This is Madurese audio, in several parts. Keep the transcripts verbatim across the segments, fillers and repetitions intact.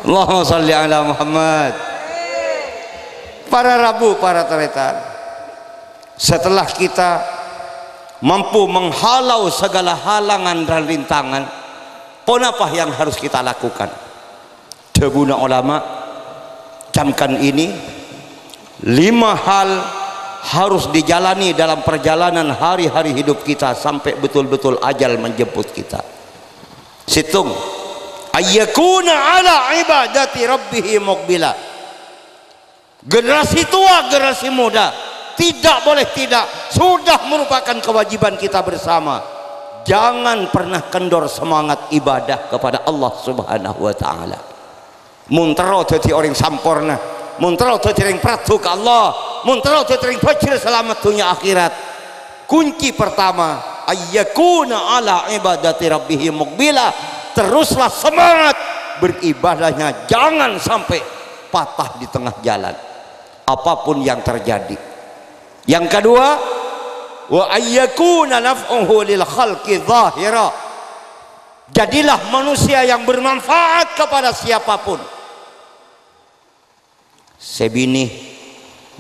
Allahumma shalli ala Muhammad. Para rabu, para tarètan, setelah kita mampu menghalau segala halangan dan rintangan, ponapa yang harus kita lakukan? Dhâbuna ulama, camkan ini, lima hal harus dijalani dalam perjalanan hari-hari hidup kita sampai betul-betul ajal menjemput kita. Sèttong, ayyakuna ala ibadati rabbihi muqbila. Generasi tua, generasi muda, tidak boleh tidak, sudah merupakan kewajiban kita bersama. Jangan pernah kendor semangat ibadah kepada Allah Subhanahu wa Ta'ala. Mon terro dhâddhi orèng samporna, mon terro dhâddhi orèng parlo ka Allah, mon terro dhâddhi orèng bhâjhrâ salamet dhunnya akhèrat, kunci pertama, ayyakuna ala ibadati rabbihi muqbila. Teruslah semangat beribadahnya, jangan sampai patah di tengah jalan, apapun yang terjadi. Yang kedua, wa ayyakuna naf'uhu lil khalqi zahira. Jadilah manusia yang bermanfaat kepada siapapun. Sè binè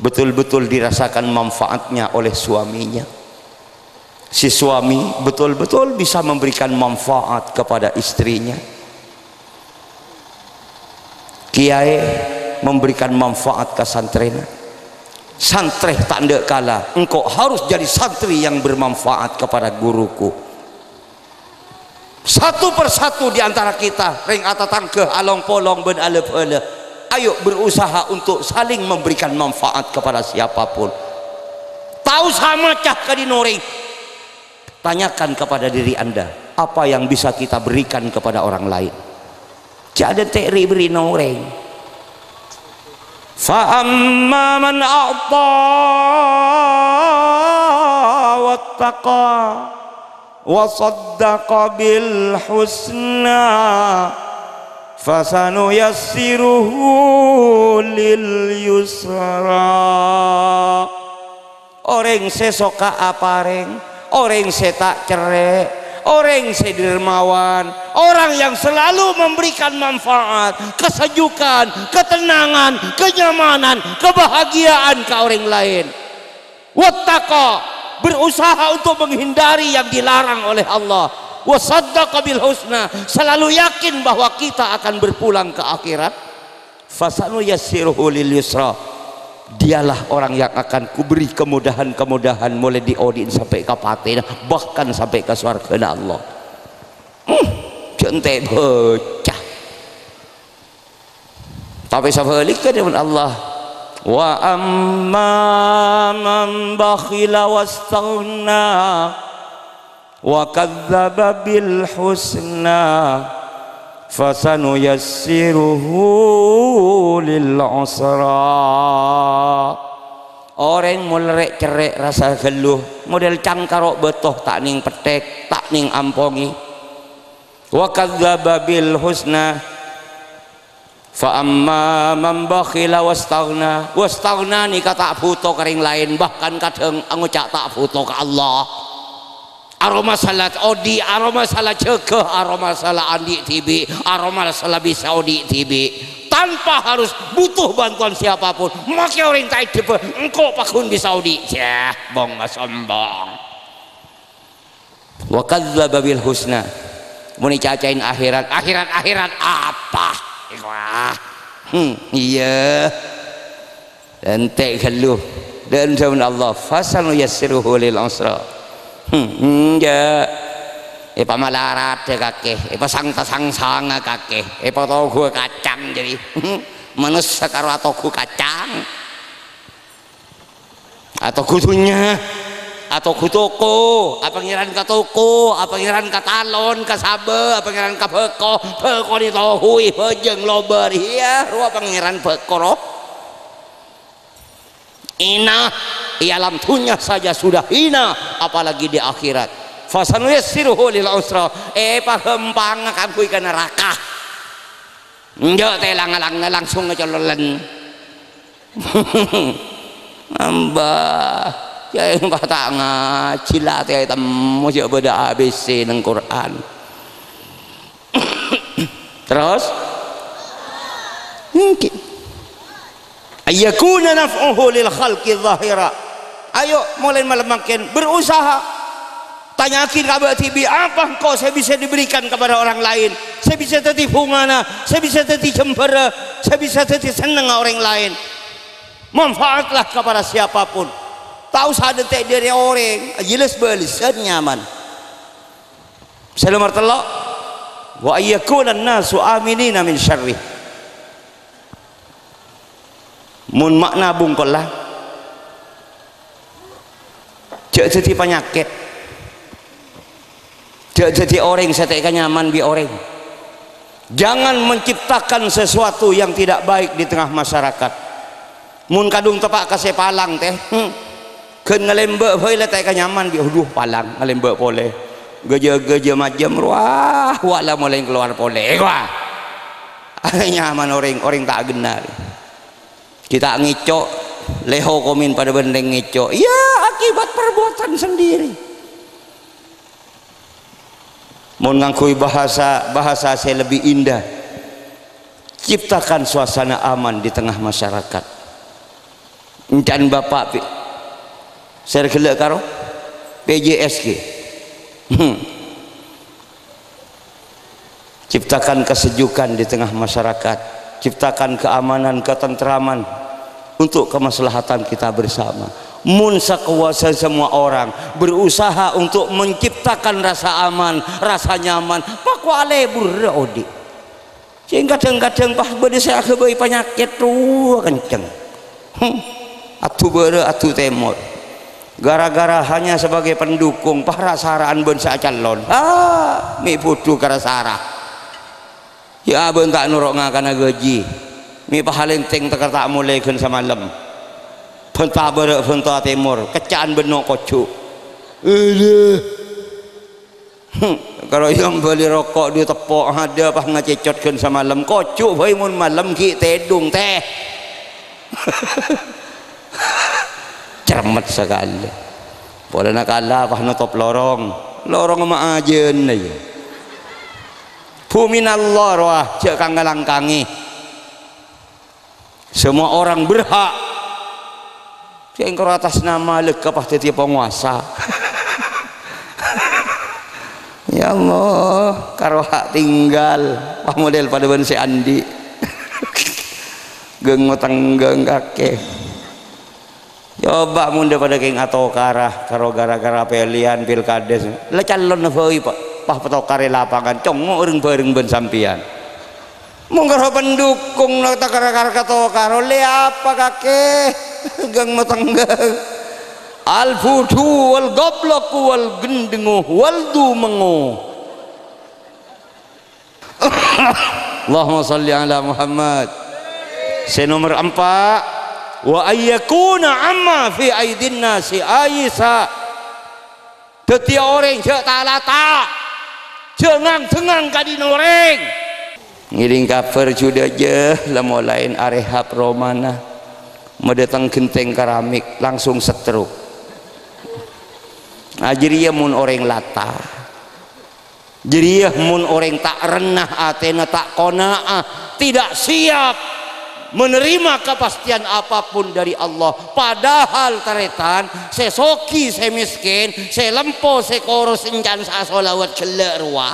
betul-betul dirasakan manfaatnya oleh suaminya. Si suami betul-betul bisa memberikan manfaat kepada istrinya. Kiyaè memberikan manfaat ka santrèna. Santrè ta' endâ' kala, engko' harus jadi santri yang bermanfaat kepada guruku. Satu persatu di antara kita, rèng atatangghâ, along-polong bân alabâlâ, ayo berusaha untuk saling memberikan manfaat kepada siapapun. Tao sama cah ka dhin orèng. Tanyakan kepada diri Anda, apa yang bisa kita berikan kepada orang lain? Jhâ' adântè' ri'-bâri'na orèng. Fa amma man a'ta wattaqa wa saddaqa bil husna fasanuyassiruhu lil yusra. Orèng sè soka aparèng, orèng sè ta' cerrè', orèng sè dermawan, orang yang selalu memberikan manfaat, kesejukan, ketenangan, kenyamanan, kebahagiaan ka orèng laèn. Wattaqa, berusaha untuk menghindari yang dilarang oleh Allah. Wasaddaqa bil husna, selalu yakin bahwa kita akan berpulang ke akhirat. Fasanuyassiruhu lil yusra. Dialah orang yang akan kuberi kemudahan-kemudahan mulai diodi'in sampai ka patèna, bahkan sampai ka sowarghâna Allah. Hmm, jhâ' entè' bâca. Tapè sabhâligghâ dhâbuna Allah, "Wa amma man bakhila wastaghna." Wa kadzdzaba bil husna, fasanuyassiruhu lil usra. Orèng molè rè'-cerrè' rassa ghâllu, model cangkaro' bâto ta' nèng pettèk, ta' nèng ampongè. Wa kadzdzaba bil husna, fa amma man bakhila wastaghna. Wastaghna nèka ta' bhuto ka rèng laèn, bahkan kadhâng ngoca' ta' bhuto ka Allah. Aromasa la odi', aromasa la jâgâ, aromasa la andi' dhibi', aromasa la bisa odi' dhibi'. Tanpa harus butuh bantuan siapapun. Makè orèng ta' èdhâbâ, "Engko' pagghun bisa odi'." Yah, bong sombong. Wa kadzdzaba bil husna. Mon ècacaè akhèrat, akhèrat, akhèrat apa? Wah. Hmm, iyâ. Entè' ghâllu. Dhâbuna Allah, "Fasanuyassiruhu lil usra." Hmm, enjâ'. Èpamalaradhâ kakè, èpasang-tasangsanga kakè, èpatoghua kacang jârèya. Hmm, manossa karo atoghua kacang. Atoghua dhunnya, atoghua toko, apangèran ka toko, apangèran ka talon, ka sabâ, apangèran ka bhâko, bhâko ditohui, bhâjâng lobâr, iyâ, rowa pangèran bhâko, ro. Hina, di alam dunya saja sudah hina, apalagi di akhirat. Fasanuyassiruhu lil usra, èpaghâmpanga kaangghuy ka naraka. Enjâ' tèlang-alang, langsung ngacololen. Amba, ya, pas ta' ngajhi la, tè temmo jâ' bâdâ A B C neng Qur'an. Terus? Èngghi. Ayyakuna naf'uhu lil khalqi zahira. Ayo, molaè malem mangkèn berusaha. Tanya'aghi ka bâ' dhibi', "Apa engko' sè bisa diberikan kepada orang lain? Sè bisa dhâddhi bhungana, sè bisa dhâddhi jembhârrâ, sè bisa dhâddhi sennengnga orèng laèn?" Manfaatlah kepada siapapun. Ta' osa dântè' dâri orèng, jelas bâlessân nyaman. Sè nomer tello', "Wa ayyakunan nasu aminina min syarrih." Mon ma'na bungkolla, jhâ' dhâddhi panyakèt. Jhâ' dhâddhi orèng sè ta' èkanyaman bi' orèng. Jangan menciptakan sesuatu yang tidak baik di tengah masyarakat. Mon kadhung teppa' ka sè palang, tè, hmm, ghân ngalèmbâ' bhâi la ta' èkanyaman bi', "Adhu, palang, ngalèmbâ' polè." Ghâjâ-ghâjâ majâm, rowa, wa la molaè kalowar polè, wah. Nyaman orèng, orèng ta' ghenna. Kita ngèco', lè hokomin padâ bân rèng ngèco'. Iyâ, akibat perbuatan sendiri. Mon ngangghuy bahasa, bahasa sè lebbi indah, ciptakan suasana aman di tengah masyarakat. Ènca'na Bapa' pi-, sè ghellâ' karo P J S G. Hmm. Ciptakan kesejukan di tengah masyarakat, ciptakan keamanan, ketentraman untuk kemaslahatan kita bersama. Mon sakowasa semua orang berusaha untuk menciptakan rasa aman, rasa nyaman, pakowa lebur odi'. Sèng kadhâng-kadhâng pas bâdâ sè aghâbây panyakèt rowa kencèng. Hmm. Adhu bârâ', adhu tèmor. Gara-gara hanya sebagai pendukung, pas ra-sara'an bân sè acalon. Ah, mè' budhu ka ra-sara. Iyâ, bân ta' noro' ngakana ghâji. Mè' pas alèntèng tekka ta' molè ghân samalem. Bân ta' bârâ', bân ta' tèmor. Kecca'an bân no' koju'. Ella. Hmm, karo èyambâli roko' dhu teppo' adâ' pas ngacècot ghân samalem. Koju' bhâi mon malem ghi' tèdung, tè. Cermet sakalè. Polana kala pas notop lorong. Lorong ma' ajâna, iyâ. Bhumina Allah rowa, jhâ' kang-kalangkangè. Semua orang berhak. Sèngko' atas nama lega pas dhâddhi pangowasa. Ya Allah, karo hak tinggal. Wah, model padâ bân sè andi'. Geng-, ngotengghâng kakè. Coba mon dhâ-padâ kèng atokara karo gara-gara pèlèyan pilkades. La calonna bhâi, Pa'. Pas patokarè lapangan, congngo' rèng-bhâreng bân sampèyan. Mon karo pendukung, na-, ta-, kara-kara katokaro, lè apa kakè? Geng-, matengghâng. Al-budhu wal gobloku wal gendengu wal dumengu. Allahumma shalli ala Muhammad. Sè nomer empa', wa ayyakuna amma fi aidin nasi ayisa. Dhâddhi orèng jhâ' ta'-lata', jhâ' ngang-dhengngang ka dhinna orèng. Ngèdhing kabhâr judhâjâ la molaè arehab romana, madâteng ghentèng keramik, langsung stroke. Ah, jârèya mon orèng lata. Jârèya mon orèng ta' renna atèna, ta' kona'ah, tidak siap menerima kepastian apapun dari Allah. Padahal, tarètan, sè soghi, sè mèskèn, sè lempo, sè koros, ènca'na sè asolawat ghellâ' rowa.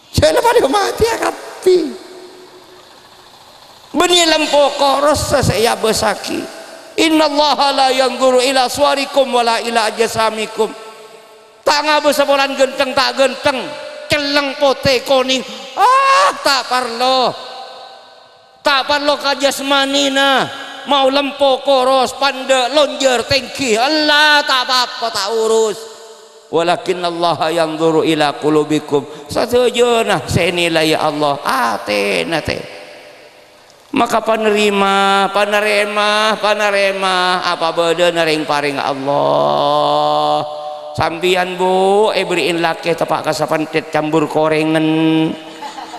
Jhâ' la padâ matèya kabbhi. Bânnè lempo koros sè èabâsaghi. "Innallaha la yanzuru ila suwarikum wala ila ajsamikum." Ta' ngabâsa polana ghântheng ta' ghântheng, celleng potè konèng, ah, ta' parlo. Ta' parlo ka jasmanina, mao lempo koros, pandâ', lonjhâr, tèngghi, ella ta' pa-apa, ta' urus. "Walakinnallaha yanzuru ila qulubikum." Sadhâjâna sè ènilai Allah, atèna, tè. Maka panerrima, panerrèma, panerrèma apa bâdâna rèng-parèngnga Allah. Sampèyan, Bu, èberri'in lakè teppa' ka sapendhet cambur korèngen.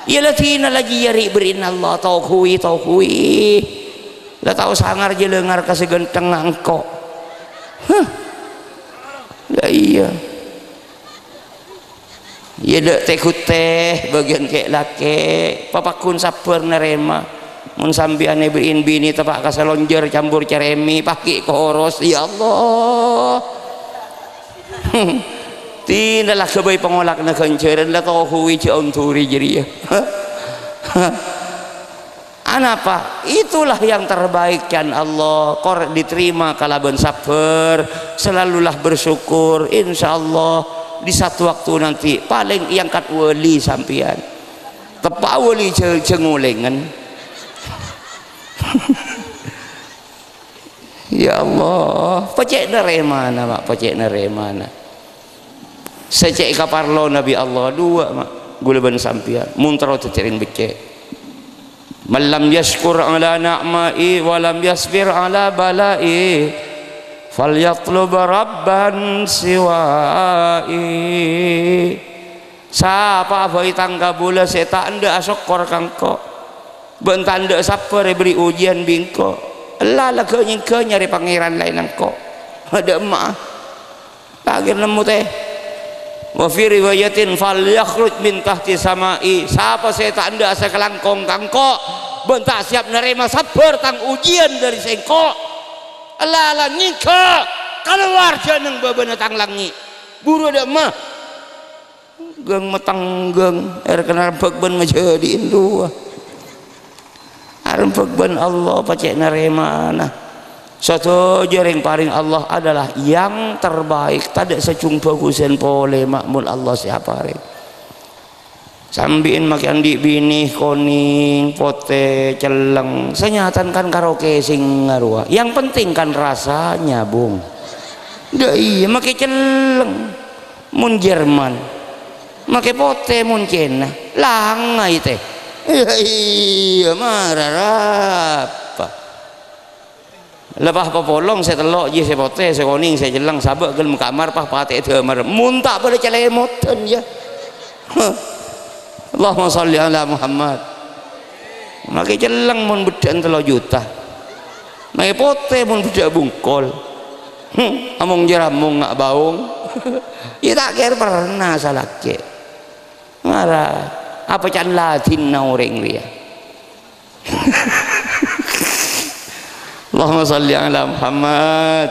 Iyâ, la dinah la jiyâ rè' berri'na Allah, toghuwi, toghuwi. La ta' osa ngar-jhâlângar ka sè ghântheng engko'. Huh. La iyâ. Iyâ, dâ' tè-ghuttè, bâgiyân kè'-lakè', papagghun sabbhâr narèma. Mon sampèyan èbâghi'in binè teppa' ka salonjhâr campor carèmè, paghi' koros, ya Allah. Dinah la ghâbây pangola'na ghânjhârân, la tohuwi jhâ' ondhuri jârèya. Anapa? Itulah yang terbaik, can Allah. Kor diterima kalabân sabbhâr, selalulah bersyukur. Insya Allah, di satu waktu nanti, palèng èangkat wali sampèyan. Teppa' wali jhâ-, jhâ' ngolèngan. Ya Allah, pacè' narèmana, Ma', pacè' narèmana. Sè cè' kaparlona bi' Allah, duwâ', Ma', ghulâ bân sampèyan, mon terro dhâddhi rèng beccè'. "Man lam yaskur ala na'mai wa lam yasbir ala balai, falyatlub rabban siwai." Sapa bhâi tang kabulâ sè ta' endâ' asokkor ka engko', bân ta' endâ' sabbhâr èbherri' ujiyân bi' engko', ella la ghâ-nyèngghâ nyarè pangèran laènna engko'. Dâ' emma'a. Ta' kèra nemmo tè. Wa fi riwayatin, "Falyakhruj min tahti samai." Sapa sè ta' endâ' sakalangkong ka engko', bân ta' siap narèma sabbhâr tang ujiyân dâri sèngko', ella la nyèngghâ kalowar jhâ' neng bâbâna tang langngè'. Buru dâ' emma. Gâng-matengghâng, èr kennal bâk bân majâdi'in duwâ'. Arembhâk bân Allah pacè' narèmana. Sadhâjâ rèng-parèng Allah adalah yang terbaik. Tadâ' sajhung bhâghusân polè, Ma', mon Allah sè aparèng. Sambi'in makè andi' binè konèng, potè, celleng. Sanyatan kan karo kèsèngnga rowa. Yang penting kan rasa nyambung. Dâ' iyâ, makè celleng. Mon Jerman, makè potè, mon Cèna, langnga' tè. Iyâ, iyâ, mara rapa. Lepas papolong sè tello' jiyâ sè potè, sè konèng, sè celleng, sabâ' ghellem kamar, pas patè' dâmar. Mon ta' padâ calèmodhân, yâ. Allahumma shalli ala Muhammad. Makè celleng mon beddhâ'ân tello juta. Makè potè mon beddhâ' bungkol. Hmm, among-jaramong nga' baong. Iyâ ta' kèra perna salakè'. Mara, apa can ladhinna orèng rèya? Allahumma shalli ala Muhammad.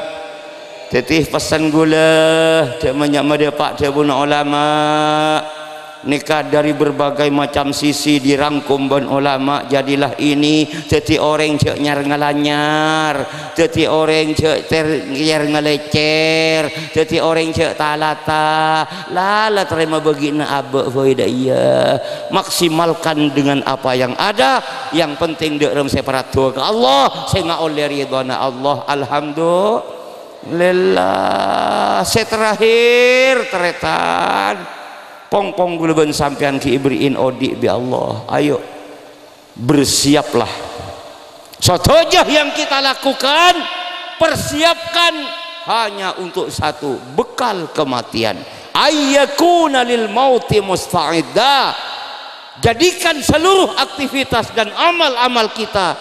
Dhâddhi pessen ghulâ, dâ' manya' madâpa' dhâbuna olama. Nèka dari berbagai macam sisi dirangkum bân olama, jadilah ini, dhâddhi orèng jhâ' nyar-ngalanyar, dhâddhi orèng jhâ' ter-, nyar-ngalècèr, dhâddhi orèng jhâ' ta-lata, la, la tarèma bâgiânna abâ' bhâi dâ' iyâ. Maksimalkan dengan apa yang ada, yang penting dâ' remma sè parlo du'a ka Allah, sè ngaollè ridhâna Allah, alhamdulillah. Sè terakhir, tarètan. Pong-pong ghulâ bân sampèyan ghi' èbherri'in odi' bi' Allah. Ayo, bersiaplah. Sadhâjâ yang kita lakukan, persiapkan hanya untuk satu, bekal kematian. Ayyakuna lil mauti musta'idda. Jadikan seluruh aktivitas dan amal-amal kita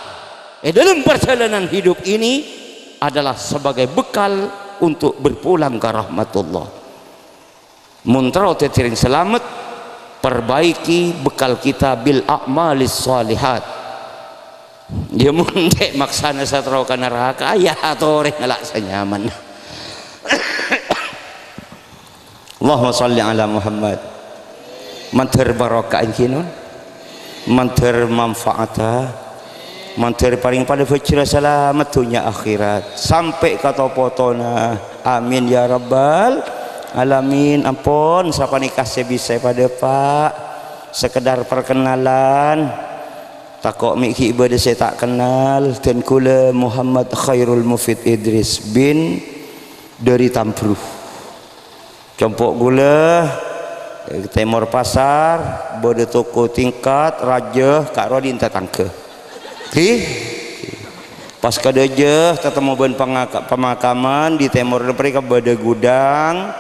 di dalam perjalanan hidup ini adalah sebagai bekal untuk berpulang ke rahmatullah. Mon terro dhâddhi rèng salamet, perbaiki bekal kita bil a'malis shalihat. Yâ, mon cè' maksana sè terro ka naraka, yâ atorè ngala' sè nyaman. Allahumma shalli ala Muhammad. Mandhâr barokah èngghi, non. Mandhâr manfaata, mandhâr parèng padâ bhâjhrâ salamet dhunnya akhèrat, sampè' ka to-potona. Amin ya rabbal alamin. Ampon, sapanèka sè bisa èpadâpa'. Sekedar perkenalan. Tako' mè' ghi' bâdâ sè ta' kennal, dân ghulâ Muhammad Khairul Mufid Idris bin dâri Tambru. Compo' ghulâ, è Tèmor Pasar, bâdâ toko tingkat, rajâ, ka'rowa dhin tatangghâ. Ghi? Pas ka dâjâ, tatemmo bân pangaka-, pemakaman, di tèmor parèka bâdâ gudang,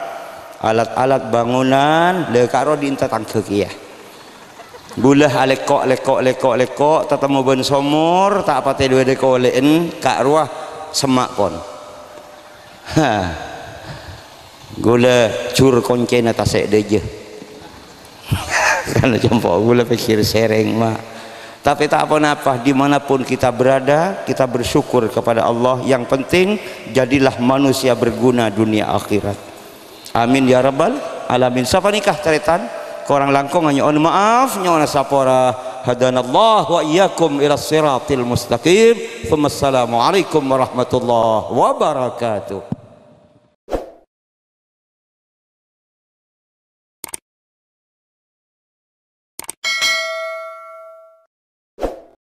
alat-alat bangunan, lè ka'rowa dhin tatangghâ kèya. Ghulâ alèko', lèko', lèko', lèko', tatemmo bân somor, ta' patè dâ-, dâ-, kolè'en, ka'rowa semma' pon. Ha. Ghulâ jur koncèna tasè' dâjâ. Kan compo' ghulâ pèkkèr sèrèng, Ma'. Tapè ta' ponapa, dimanapun kita berada, kita bersyukur kepada Allah. Yang penting, jadilah manusia berguna dunia akhirat. Amin ya rabbal alamin. Sapanèka tarètan, korang langkong nyo'on maaf, nyo'ona sapora. Hadanallah wa iyyakum ila siratil mustaqim. Tsumma assalamualaikum warahmatullahi wabarakatuh.